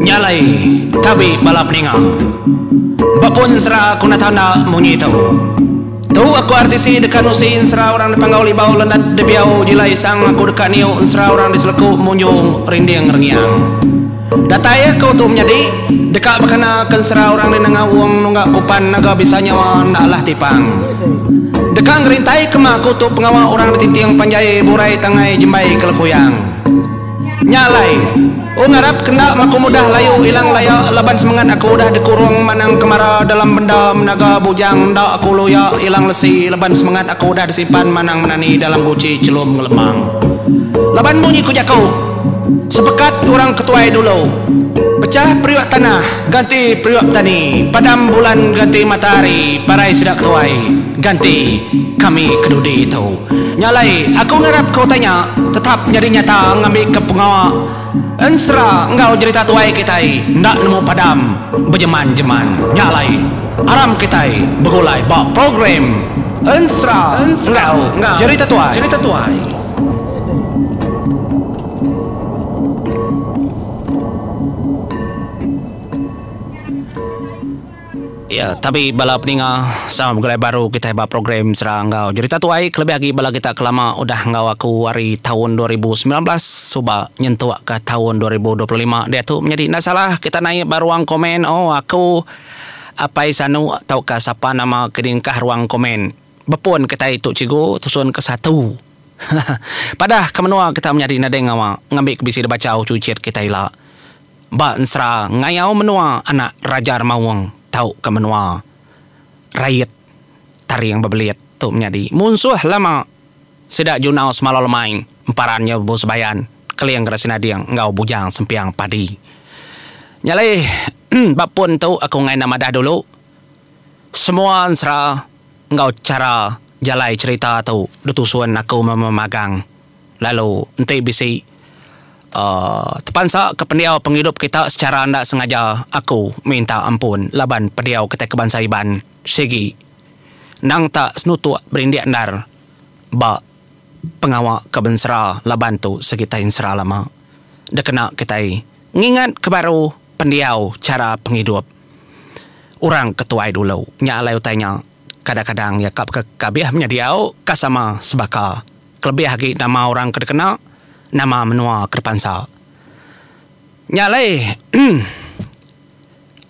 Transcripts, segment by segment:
Nya alai tabi bala peninga. Ba pun ensera aku enda tanda munyi tu. Tu aku RTC deka nusi ensera orang di Panggau Libau Lendat Debiau Jilai Isang aku deka niu ensera orang di Seleku Munjung Rinding Rengiang. Datai aku tu menyadi deka bekana ke ensera orang di Nanga Wong nungga Kupan Naga Bisa Nyawa enda alah tipang. Deka ngerintai ke ma aku tu pengawa orang di Tinting Panjai Burai Tangai Jembai Kelekuyang. Nya alai, u ngarap ke enda maku mudah layu ilang laya laban semengat aku udah dikurung manang kemara dalam benda menaga bujang enda aku luya ilang lesi laban semengat aku udah disimpan manang menani dalam guchi chelum ngelemang. Laban munyi ku jaku, sepekat orang ke tuai dulu, pechah periuk tanah ganti periuk petani, padam bulan ganti matahari parai sida ke tuai ganti kami ke dudi tu. Nya alai, aku ngarapka utai nya tetap nyadi nyata ngambika pengawa ensera enggau jerita tuai kitai enda nemu padam bejeman-jeman. Nya alai, aram kitai begulai ba program ensera enggau jerita tuai. Ya, tabi bala peninga sama begulai baru kitai ba program Sera enggau Jerita Tuai kelebih agi bala kita ke lama udah enggau aku ari taun 2019 suba nyentuk ke taun 2025 diatu menyadi enda salah kita naip ba ruang komen oh aku Apai Sanu tauka sapa nama ke diengkah ruang komen bepun kitai tu cikgu tusun ke satu. Padah ke menua kita menyadi nadai ngawa ngambi ke bisi dibacha uchu chit kitai ila. Ba ensera ngayau menua anak Raja Remaung tauka menua Rait Taring Bebelit tu menyadi munsuh lama sida Junau Semalau Lemai Emparan Nyebu Sebayan Keling Gerasi Nading enggau Bujang Sempiang Padi. Nya alai ba pun tu aku enggai enda madah dulu semua ensera enggau chara jalai cherita tu ditusun aku memagang. Lalu enti bisi uhh tepansa ke pendiau pengidup kita secara enda sengaja aku minta ampun laban pendiau kitai ke bansa Iban sigi endang tak senutuk berindik endar ba pengawa ke bensera laban tu sigi tai ensera lama dikena kitai ngingat ke baru pendiau chara pengidup orang ke tuai dulu nya alai utai nya kadang-kadang iya ka kabih menyadi au ka sama sebaka. Kelebih agi nama orang ke dikena, nama menua ke dipansa. Nya alai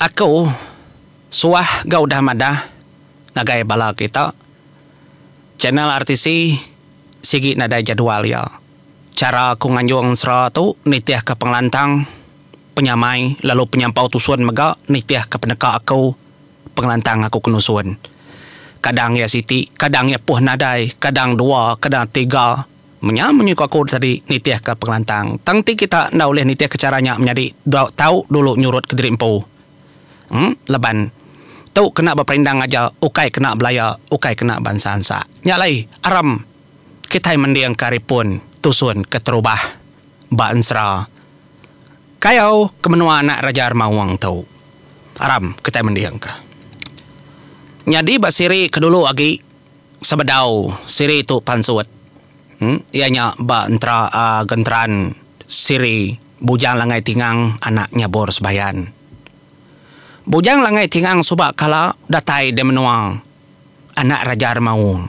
aku suah ga udah madah ngagai bala kita, channel RTC sigi nadai jadual iya. Chara aku nganjung ensera tu nitihka pengelantang, penyamai lalu penyampau tusun mega nitihka peneka aku. Pengelantang aku ke nusun. Kadang iya siti, kadang iya puh nadai, kadang dua, kadang tiga. Menya munyi ku aku tadi nitihka pengelantang. Tang ti kita enda ulih nitihka chara nya menyadi tau dulu nyurut kediri empu. Em laban tu kena beperindang aja ukai kena belaya ukai kena bansa ansa. Nya alai aram kitai mendingka ari pun tusun keterubah ba ensera. Kayau ke menua anak Raja Remaung tu. Aram kitai mendingka. Nyadi ba siri ke dulu agi sebedau siri tu pansut iya nya ba entera genteran siri Bujang Langai Tingang anak Nyabor Sebayan. Bujang Langai Tingang suba kala datai di menua anak Raja Remaung.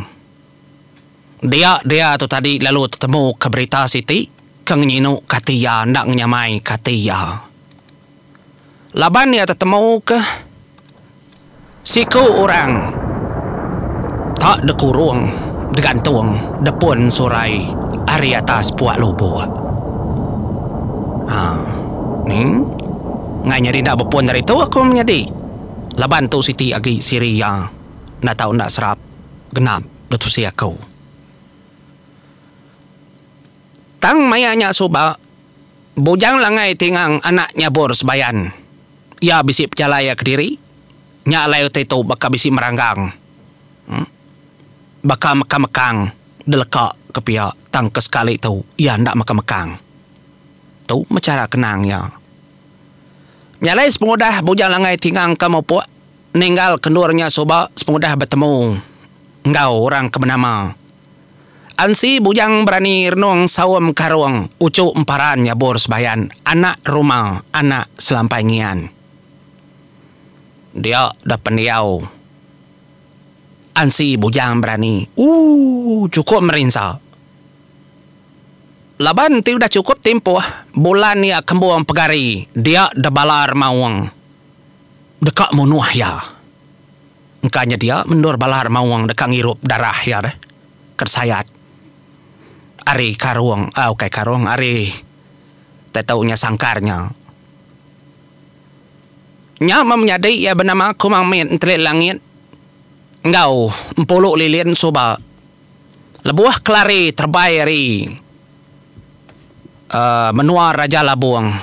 Dia dia tu tadi lalu tetemu ke berita siti ke ngenyinu ke ati iya enda ngenyamai ke ati iya. Laban iya tetemu ke siku orang tak dikurung digantung depun surai ari atas puak lubok. Haa ni enggai nyadi enda bepun ari tu aku menyadi laban tu siti agi siri iya enda tau enda serap genap. Betusi aku. Tang maya nya suba, Bujang Langai Tingang anak Nyabur Sebayan. Iya bisi pejalai iya kediri. Nya alai utai tu baka bisi meranggang. Baka mekang-mekang deleka ke pia tang ke sekali tu iya enda mekang-mekang. Tu meh chara kenang iya. Nya alai sepengudah Bujang Langai Tingang ke mupuk ninggal ke endur nya suba sepengudah betemu enggau orang ke benama. Ansi Bujang Berani Renung Saum Karung Uchu Emparan Nyabur Sebayan Anak Ruma Anak Selampai Ngian. Dia da pendiau Ansi Bujang Berani ooh chukup merinsa. Laban ti udah chukup timpuh bulan iya kembung pegari dia da bala remaung deka munuh iya. Engka nyedia mendur bala remaung deka ngirup darah iya deh ke sayat ari karung aaa ukai karung ari tai tau nya sangkar nya. Nya meh menyadi iya benama Kumang Mit Entelit Langit enggau Empulu Lilin suba lebuh kelari terebai ari aaa menua Raja Labung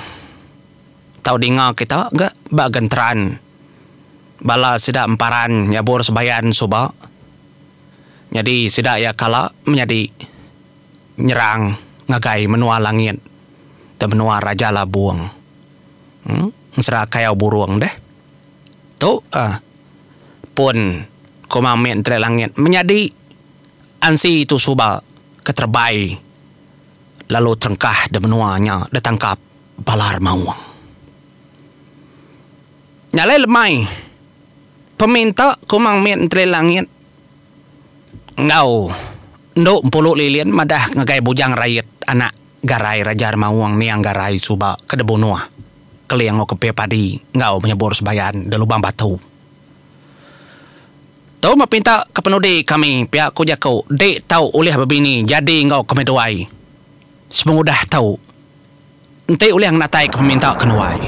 tau dinga kita ga ba genteran. Bala sida emparan nyabur sebayan suba nyadi sida iya kala menyadi nyerang ngagai menua langit te menua Raja Labung. Em ensera kayau burung deh. Tu eh pun Kumang Mit Enteri Langit menyadi ansi tu suba ke terebai lalu terengkah de menua nya ditangkap bala remaung. Nya alai lemai peminta Kumang Mit Enteri Langit enggau Endu Empulu Lilin madah ngagai Bujang Rait anak Garai Raja Remaung Niang Garai suba ke dibunuh Keling enggau Kepir Padi enggau Menyebur Sebayan di Lubang Batu. Tu meh pinta ke penudi kami pia ku jaku dik tau ulih bebini jadi enggau kami duai sepengudah tu. Enti ulih ngenataika peminta ke nuai.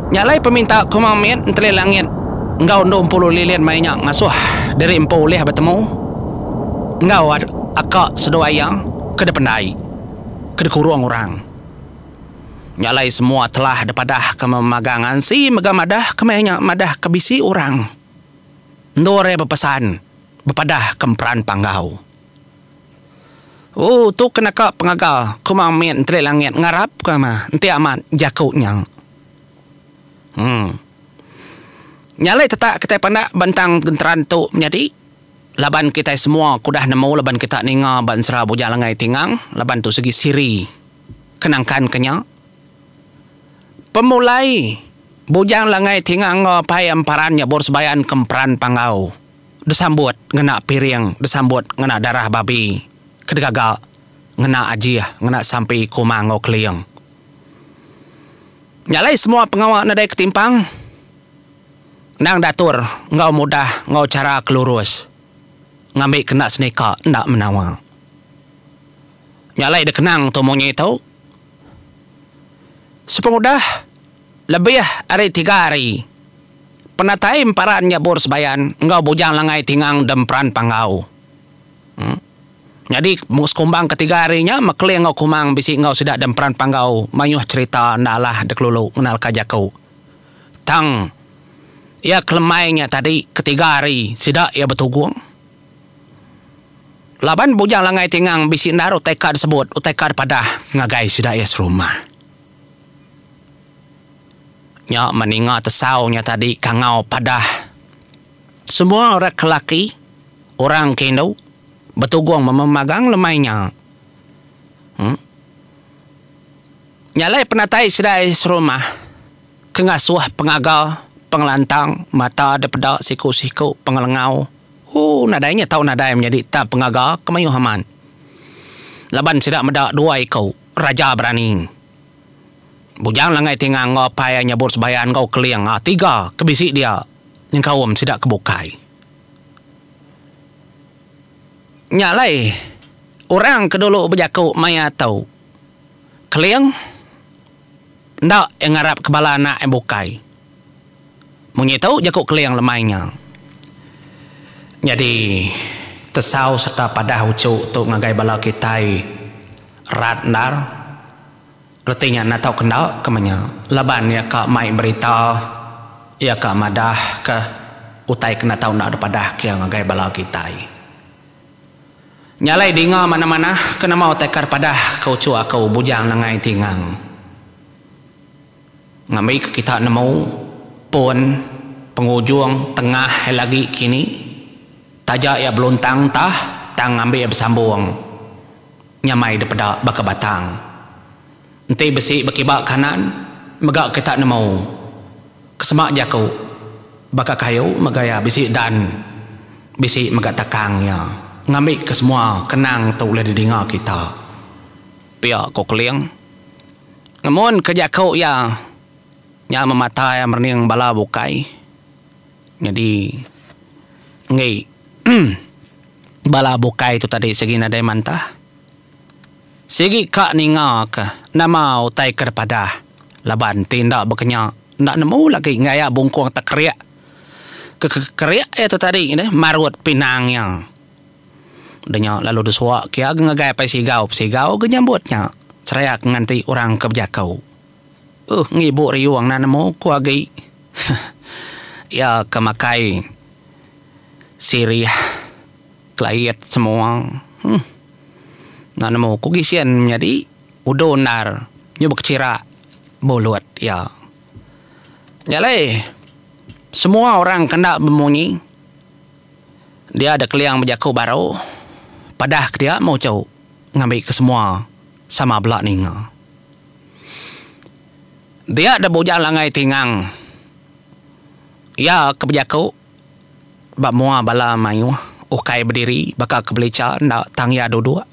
Nya alai peminta Kumang Mit Enteli Langit enggau Endu Empulu Lilin maya nya ngasuh diri empu ulih betemu enggau aka seduai iya ke dipendai ke dikurung orang. Nya alai semua telah dipadah ke memagang ansi mega madah ke maya nya madah ke bisi orang endur iya bepesan bepadah ke emperan panggau. Ooh tu ke naka pengaga Kumang Mit Enteri Langit ngarap ka mah enti amat jaku nya. Uhh. Nya alai tetak kitai pandak bentang genteran tu menyadi laban kitai semua ke udah nemu laban kita ninga ba ensera Bujang Langai Tingang laban tu sigi siri ke nangkan ke nya. Pemulai Bujang Langai Tingang enggau Apai Emparan Nyabur Sebayan ke Emperan Panggau. Disambut ngena piring, disambut ngena darah babi ke digaga ngena ajih ngena sampi Kumang enggau Keling. Nya alai semua pengawa nadai ketimpang endang diatur enggau mudah enggau chara ke lurus ngambi ke enda senika enda menawa. Nya alai dikenang tu munyi tu sepengudah lebih ari tiga hari. Penatai Emparan Nyabur Sebayan enggau Bujang Langai Tingang Demperan Panggau. Em. Nyadi sekumbang ketiga hari nya Mekeling enggau Kumang bisi enggau sida Demperan Panggau mayuh cherita enda alah dikelulu ngena leka jaku. Tang iya kelemai nya tadi ketiga hari sida iya betugung. Laban Bujang Langai Tingang bisi endar utai ka disebut utai ka dipadah ngagai sida iya serumah. Nya meninga tesau nya tadi kangau padah semua orang ke laki, orang ke indu betugung mememagang lemai nya. Em. Nya alai penatai sida serumah ke ngasuh pengaga, pengelantang mata dipeda siku-siku pengelengau. Ooh nadai nya tau nadai menyadi tang pengaga ke mayuh amat. Laban sida meda dua iku raja berani. Bujang Langai Tingang enggau apai iya nyabur sebayan enggau Keling a tiga ke bisi dia nyengkaum sida ke bukai. Nya alai orang ke dulu bejaku maya tu Keling enda iya ngarap ke bala anak iya bukai. Munyi tu jaku Keling lemai nya. Nyadi tesau sereta padah uchu tu ngagai bala kitai rat endar. Reti nya enda tau kenda ke menya laban iya ka mai berita, iya ka madah ke utai ke enda tau enda dipadah ke iya ngagai bala kitai. Nya alai dinga manah-manah ke nama utai ka dipadah ke uchu aku Bujang Nangai Tingang. Ngambi ke kita nemu pun, pengujung, tengah lagi kini. Taja iya beluntang tah tang ngambi iya besambung nyamai dipeda baka batang. Enti bisi bekiba kanan mega kita nemu kesema jaku baka kayu mega iya bisi dan bisi mega takang iya ngambi ke semua kenang tu ulih didinga kita. Pia ko Keling. Ngemun ke jaku iya nya memata iya merening bala bukai. Nyadi enggi bala bukai tu tadi sigi nadai mantah. Sigi ka ninga ke nama utai ke dipadah laban ti enda bekenya enda nemu lagi ngaya bungkung tekerik ke kerik iya tu tadi deh marut pinang iya. Udah nya lalu disua ke iya ngagai Apai Sigau, Sigau ga nyambut nya seraya ke nganti orang ke bejaku. Uhh ngibu riung enda nemu ku agi. Iya ke makai sirih kelait semua. Huh. Enda nemu ku gisin menyadi udu endar nyu bekechira mulut iya. Nya alai semua orang ke enda bemunyi dia da keling bejaku baru padah ke dia meh uchu ngambi ke semua sama bela ninga. Dia da bujang langai tingang iya ke bejaku ba mua bala mayuh ukai bediri baka ke belicha enda tang iya duduk.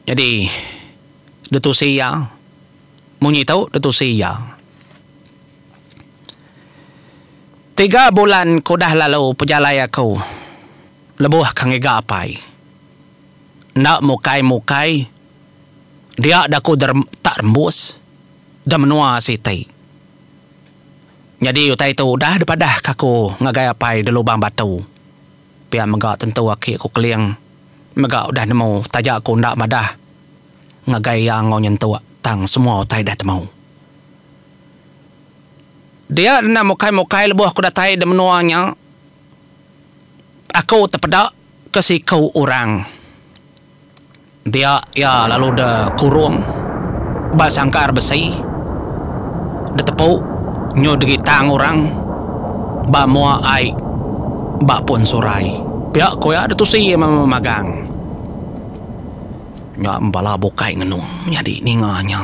Nyadi ditusi iya munyi tu ditusi iya. Tiga bulan ke udah lalu pejalai aku lebuh ke ngiga apai. Enda mukai-mukai dia da aku tak rembus da menua siti. Nyadi utai tu udah dipadah ka aku ngagai apai da lubang batu. Pia mega tentu aki aku Keling mega udah nemu taja aku enda madah ngagai iya enggau nyentuk tang semua utai dah temu. Dia enda mukai-mukai lebuh aku datai da menua nya aku tepeda ke siku orang. Dia iya lalu dikurung ba sangkar besi, ditepu nyu digitang orang ba mua ai ba pun surai. Pia ku iya ditusi iya memagang. Nya bala bukai ngenung nyadi ninga nya.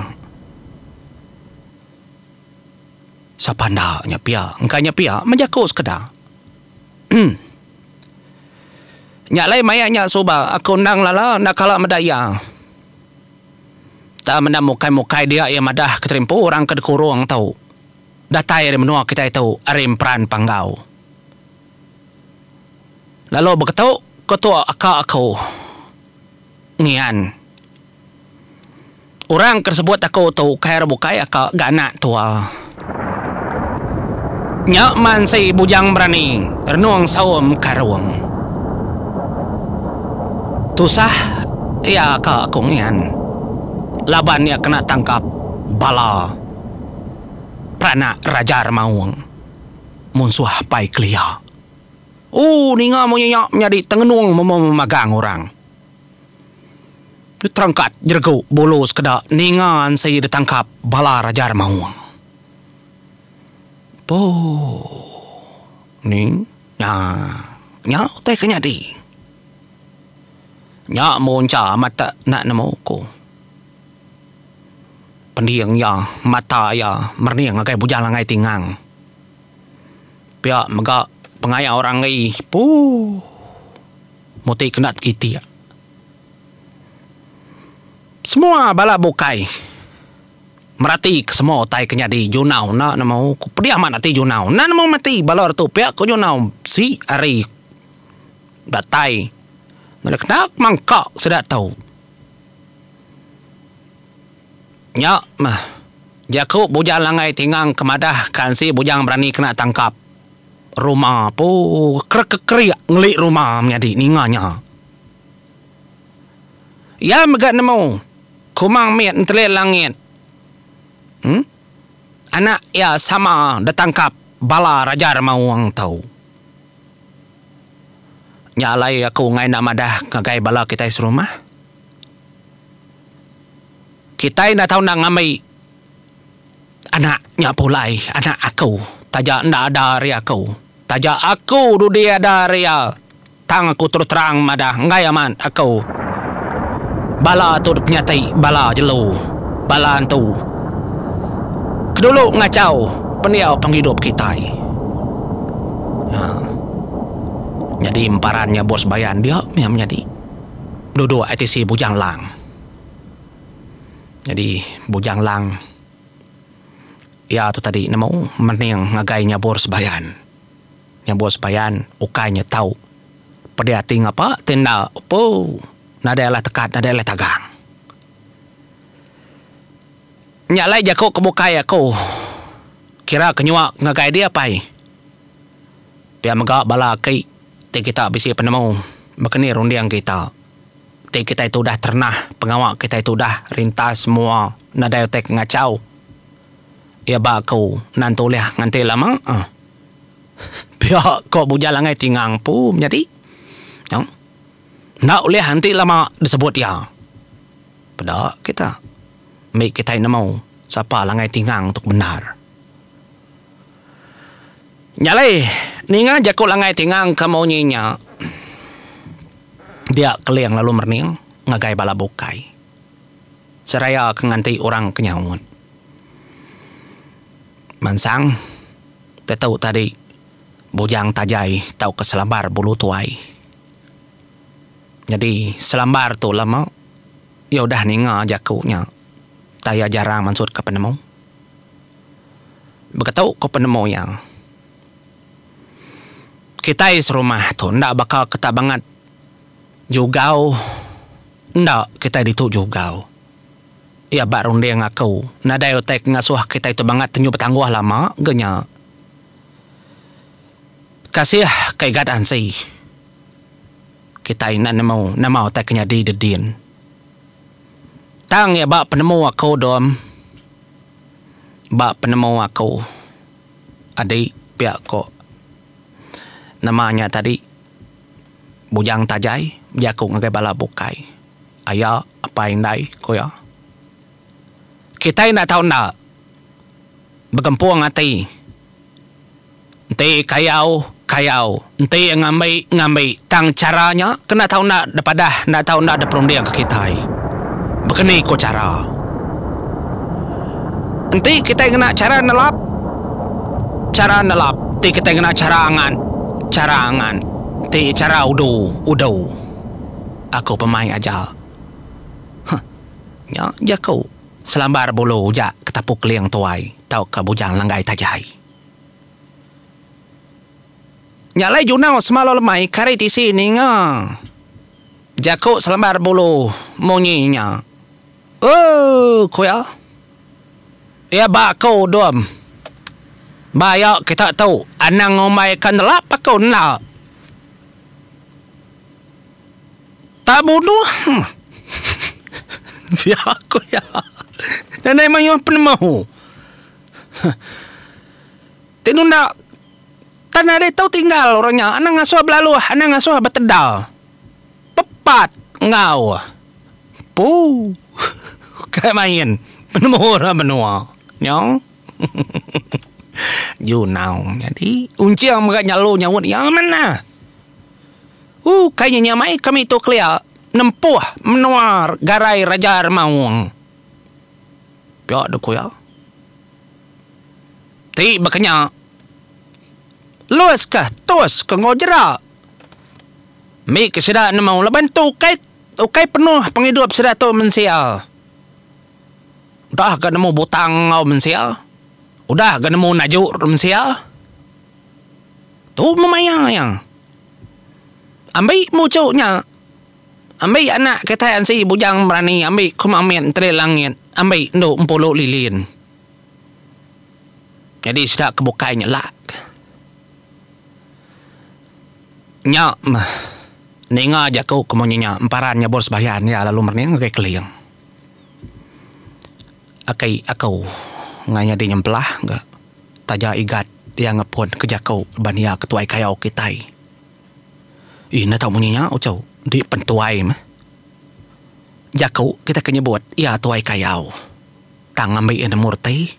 Sapa enda nya pia engka nya pia meh jaku sekeda. Nya alai maya nya suba aku endang lala enda kala meda iya. Tang menda mukai-mukai dia iya madah keterimpu orang ke dikurung tu datai ari menua kitai tu ari Emperan Panggau. Lalu beketu ketua aka aku ngian. Orang ke disebut aku tu ukai orang bukai aka ga anak tua. Nya mansi bujang berani renung saum karung. Tusah iya aka aku ngian laban iya kena tangkap bala peranak Raja Remaung munsuh apai kelia. Ooh ninga munyi nya menyadi tengenung memagang orang. Terangkat jeregu bulu sekeda ninga ansi ditangkap bala Raja Remaung. Pooh. Ni nya nya utai ke nyadi. Nya muncha amat te enda nemu ku. Pending iya, mata iya merening ngagai Bujang Langai Tingang. Pia mega pengaya orang enggai pooh. Muti kena tekitik. Semua bala bukai merati ke semua utai ke nyadi Junau enda nemu ku pedih amat ati Junau enda nemu mati bala retu pia ku Junau si ari datai ngagai kena mangka sida tu. Nya meh jaku Bujang Langai Tingang ke madah ke ansi Bujang Berani kena tangkap. Ruma pu kerekekrik ngeli ruma menyadi ninga nya. Iya mega nemu Kumang mit entelit langit em anak iya sama ditangkap bala Raja Remaung tu. Nya alai aku enggai enda madah ngagai bala kitai serumah. Kitai enda tau enda ngambi Anak nya pulai anak aku taja enda ada ari aku. Taja aku dudi ada ari iya, tang aku terus terang madah enggai amat aku. Bala tu penyati bala jelu, bala antu. Ke dulu ngachau pendiau pengidup kitai. Ha. Nyadi emparan nya bos bayan dia meh menyadi. Duduk ITC Bujang Lang. Nyadi Bujang Lang. Iya tu tadi nemu mening ngagai nyabur sebayan. Nyabur sebayan ukai nya tau pedih ati ngapa ti enda upu nadai alah tekat nadai alah tagang. Nya alai jaku ke bukai aku kira ke nyua ngagai dia pai. Pia mega bala aki ti kita bisi penemu baka ni runding kita. Ti kitai tu udah terenah pengawa kitai tu udah rintas semua nadai utai ke ngachau. Iya ba aku nan tu ulih nganti lama ah. Pia ko Bujang Langai Tingang empu menyadi. Nyau. Enda ulih nganti lama disebut iya. Peda kita. Mbi kitai nemu sapa Langai Tingang tu bendar. Nya alai, ninga jaku Langai Tingang ke munyi nya, dia Keling lalu merening ngagai bala bukai seraya ke nganti orang ke nyaut. Mansang tetu tadi Bujang Tajai tauka Selambar Bulu Tuai. Nyadi Selambar tu lama iya udah ninga jaku nya tang iya jarang mansutka penemu. Beketu ko penemu iya. Kitai serumah tu enda baka keta bangat jugau enda kitai ditu jugau. Iya ba runding aku nadai utai ke ngasuh kitai tu bangat tenyu betangguh lama ga nya. Kasih ka Igat Ansi. Kitai enda nemu nama utai ke nyadi dedin. Tang iya ba penemu aku dom. Ba penemu aku adi pia ko nama nya tadi Bujang Tajai bejaku ngagai bala bukai aya apai indai ku iya. Kitai enda tau enda begempung ati. Enti kayau, kayau. Enti ngambi, ngambi. Tang chara nya ke enda tau enda dipadah, enda tau enda diperundingka kitai. Baka ni ku chara? Enti kitai ngena chara nelap, chara nelap. Enti kitai ngena chara angat, chara angat. Enti chara udu, udu. Aku pemai aja. Huh. Nya jaku selambar bulu uja ketapu keling tuai tauka bujang langgai tajai. Nya alai Junau semalau lemai kari tisi ninga jaku selembar bulu munyi nya. Ooh ku iya. Iya ba aku dom. Ba iya kita tu anang ngumbai ka nelap aku enda. Tak bunuh. Pia ku iya. Nadai mayuh penemu. Ti nunda tan ari tu tinggal orang nya anang ngasuh belaluh anang ngasuh beteda pepat enggau pu ukai main penemu orang menua nya junau nyadi unching mega nyalu nyaut iya manah ukai nya nyamai kami tu kelia nempuh menua garai raja remaung pia deh ku iya. Ti baka nya, lus kah tus ke enggau jera. Mbi ke sida nemu laban tu ukai ukai penuh pengidup sida tu mensia. Udah ga nemu butang enggau mensia, udah ga nemu naju mensia. Tu meh maya iya. Ambi muchu nya. Ambi anak kitai ansi bujang berani ambi ku Mamit enteri langit ambi endu empulu lilin. Nyadi sida ke bukai nyelak. Nya meh ninga jaku ke munyi nya emparan nyabur sebayan iya lalu merening ngagai Keling. Aki aku ngai nyadi nyempelah ga taja igat iya ngepun ke jaku ban iya ketuai kayau kitai. Ih enda tau munyi nya uchu di pen tuai meh. Jaku kitai ke nyebut iya tuai kayau. Tang ngambi iya nemu reti,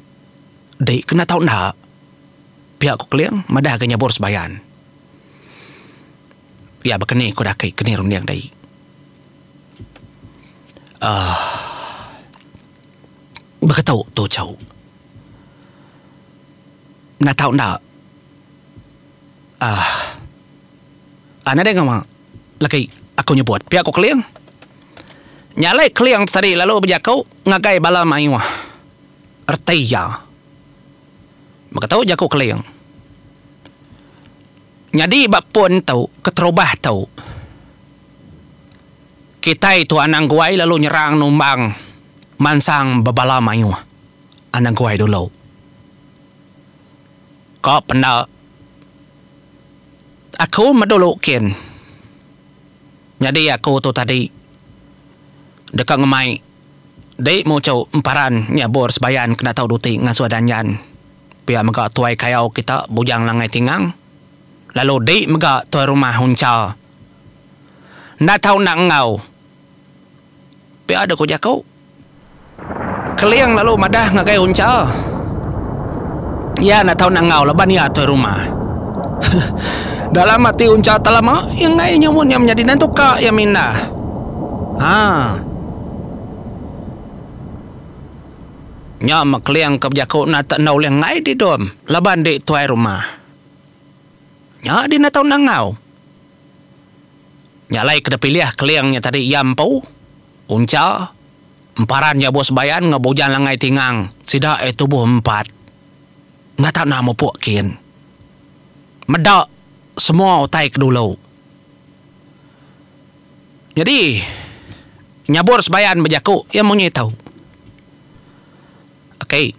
di kena tau enda. Pia ku Keling madah ga nyabur sebayan. Iya baka ni ku daki keni runding dei. Aaa baka tu tu chau. Enda tau enda aaa nadai ngawa lagi aku nyebut pia ku Keling. Nya alai Keling tu tadi lalu bejaku ngagai bala mayuh reti iya. Baka tu jaku Keling. Nyadi ba pun tu keterubah tu kitai tu anang guai lalu nyerang numbang mansang bebala mayuh anang guai dulu. Ka penda aku medulu kin. Nyadi aku tu tadi deka ngemai Dei muchu emparan nyabur sebayan kena tau duti ngasuh danjan. Pia mega tuai kayau kita Bujang Langai Tingang lalu dei mega tuai rumah Uncha. Enda tau enda enggau. Pia deh ku jaku. Keling lalu madah ngagai Uncha. Iya enda tau enda enggau laban iya tuai rumah. Dalam ati Uncha tak lama iya enggai nyamun iya menyadi nentu ka iya mindah. Haa. Nya meh Keling ke bejaku enda te enda ulih enggai di dom laban di tuai rumah. Nya di enda tau enda enggau. Nya alai ke dipilih Keling nya tadi iya empu, Uncha, Emparan Jabu Sebayan enggau Bujang Langai Tingang sida iya tubuh empat. Enda tau enda mupuk kin. Meda semua utai ke dulu. Nyadi nyabur sebayan bejaku iya munyi tu. Aki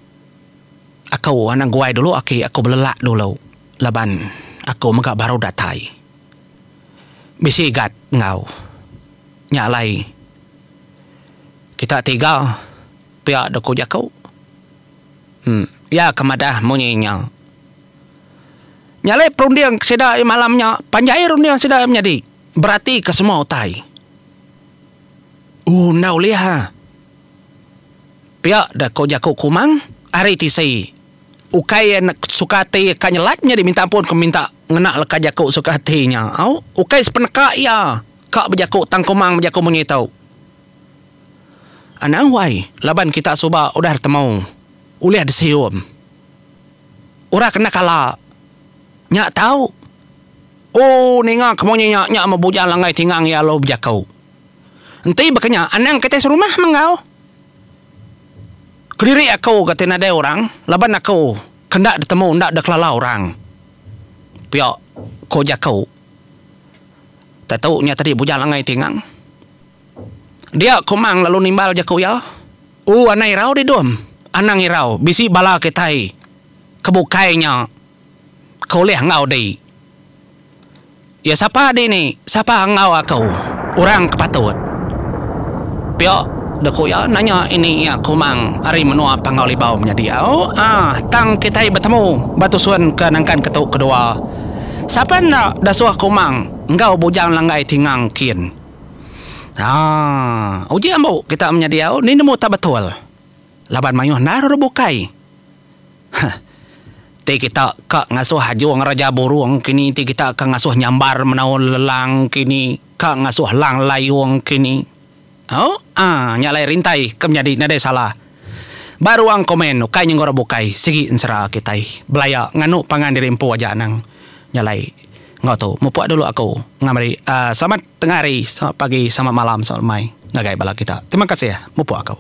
aku anang guai dulu aki aku belelak dulu laban aku mega baru datai. Bisi igat enggau. Nya alai kita tiga pia dek ku jaku. Em iya ke madah munyi nya. Nya alai perunding sida malam nya panjai runding sida menyadi beratika semua utai. Ooh enda ulih ah. Pia da ko jaku Kumang ari tisi. Ukai iya suka ati ka nyelat nyadi minta ampun ke minta ngena leka jaku suka ati nya. Au ukai sepeneka iya ka bejaku tang Kumang bejaku munyi tu. Anang wai laban kita suba udah retemu ulih disium. Orang kena kala. Nya tau. Ooh ninga ke munyi nya nya meh bujang langgai tingang iya lalu bejaku. Enti baka nya anang kitai serumah meh enggau. Kediri aku ga ti nadai orang laban aku ke enda ditemu enda dikelala orang. Pia ko jaku. Tetu nya tadi bujang langgai tingang. Dia Kumang lalu nimbal jaku iya, Ooh anang irau dih dum, anang irau bisi bala kitai ke bukai nya ke ulih enggau di. Iya sapa di ni, sapa enggau aku, orang ke patut. Pia deh ku iya nanya ini iya Kumang ari menua Panggau Libau menyadi au ah tang kitai betemu ba tusun ke nangkan ke tu kedua. Sapa enda dasuh Kumang enggau Bujang Langgai Tingang kin. Haa uji ambu kita menyadi au ni nemu tak betul laban mayuh endar orang bukai. Heh ti kita ka ngasuh ajung raja burung kini ti kita ka ngasuh nyambar menaun lelang kini ka ngasuh lang layung kini. Au aa nya alai rintai ke menyadi nadai salah. Ba ruang komen ukai nyengga orang bukai sigi ensera kitai belaya nganu pangan diri empu aja anang nya alai enggau tu mupuk dulu aku ngambi selamat tengah hari selamat pagi selamat malam selamat lemai ngagai bala kita terima kasih mupuk aku.